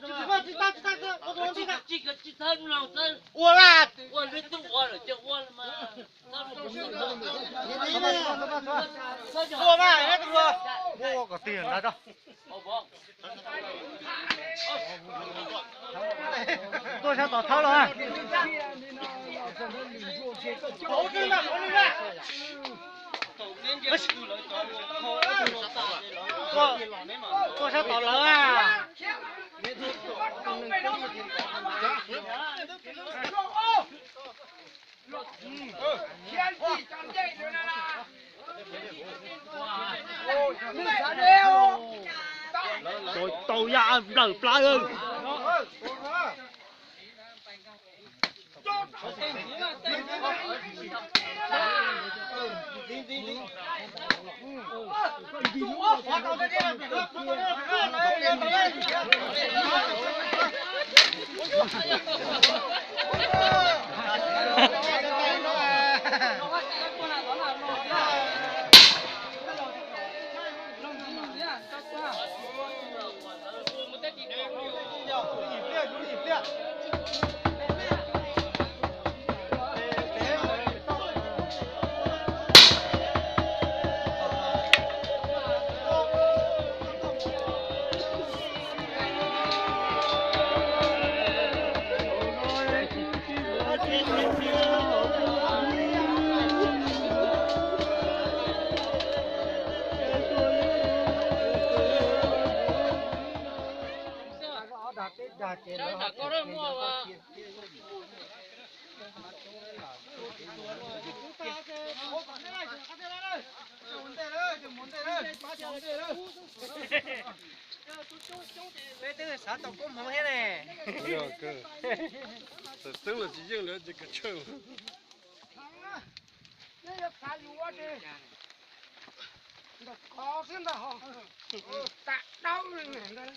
Tsis tau, tsis tau, tsis tau, ua mas. Ua mas, ua mas, ua kom tiag ntag. Tuaj sab tom thawb los. Tuaj sab tom lawv a. Tau ya nplawm plawv. Peb twb xav tau koob hmoov thiab ne. Txawm txeeb los tsis yeej lawv ces kav tsawj. Neb yuav xav yus ua ces ntawm ko xwb ntag ho. Tam dawb li ntawd.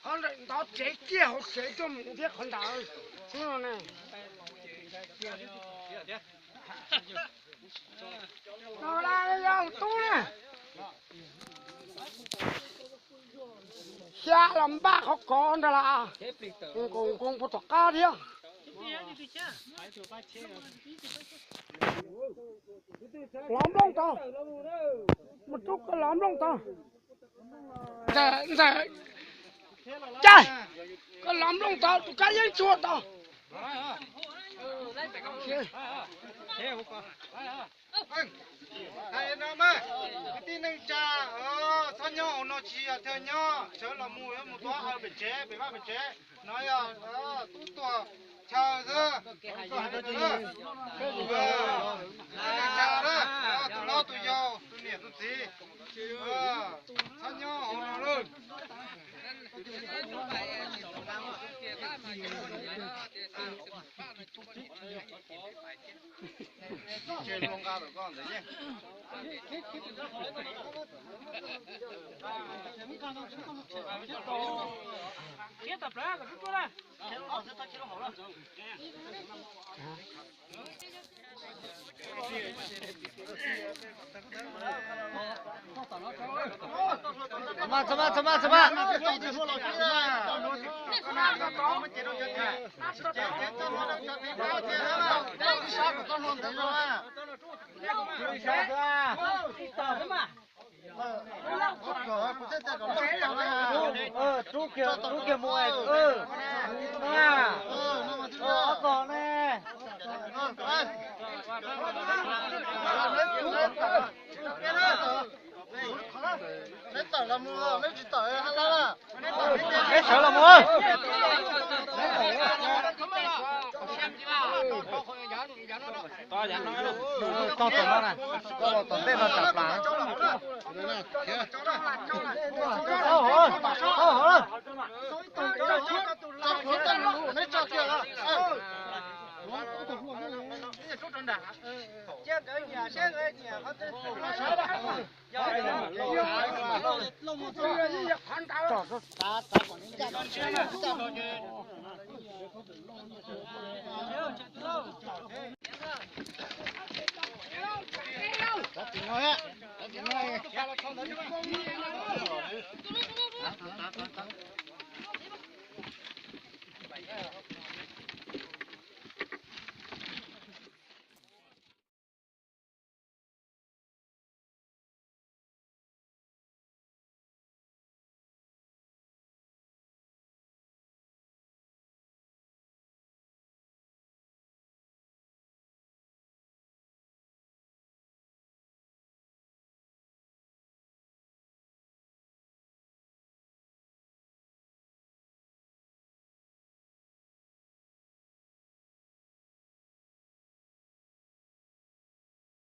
Qhov ntawm ntov tsev kiag hauv tsev tuaj mus thiab qhov ntawd xwb no ne. Los las yog tub na. Xya los npaj qhov kov ntag las. Nkaus nkoos puag tom qab thiab. Lov nplooj tod. Mus rub koj lov nplooj tod. Ntxawm, ntxawm, caij, koj lov nplooj tod, tus kab yeeb tshuaj tod. Hais no mas, kwv tij neej tsa, txhob nyob hauv no tsis yog thawj nyob, sawv los mus yuav mus tuav pem tsev, pem vaj pem tsev, no yog tub tuag chaw xwb. Kwv tij neej tsa, tus hlob tus yau, tus niam tus txiv, txhob nyob hauv no lawm. Txhob maj, txhob maj, txhob maj, txhob maj. Rub kiag, rub kiag mus. Ob tog ne. Neb tawm los mus, neb tsis tawm hab lab. Neb sawv los mus. Tau tom no na, tau los tom ntej no tsam plas. Neb tso kiag. Tseg lauj, tseg lauj.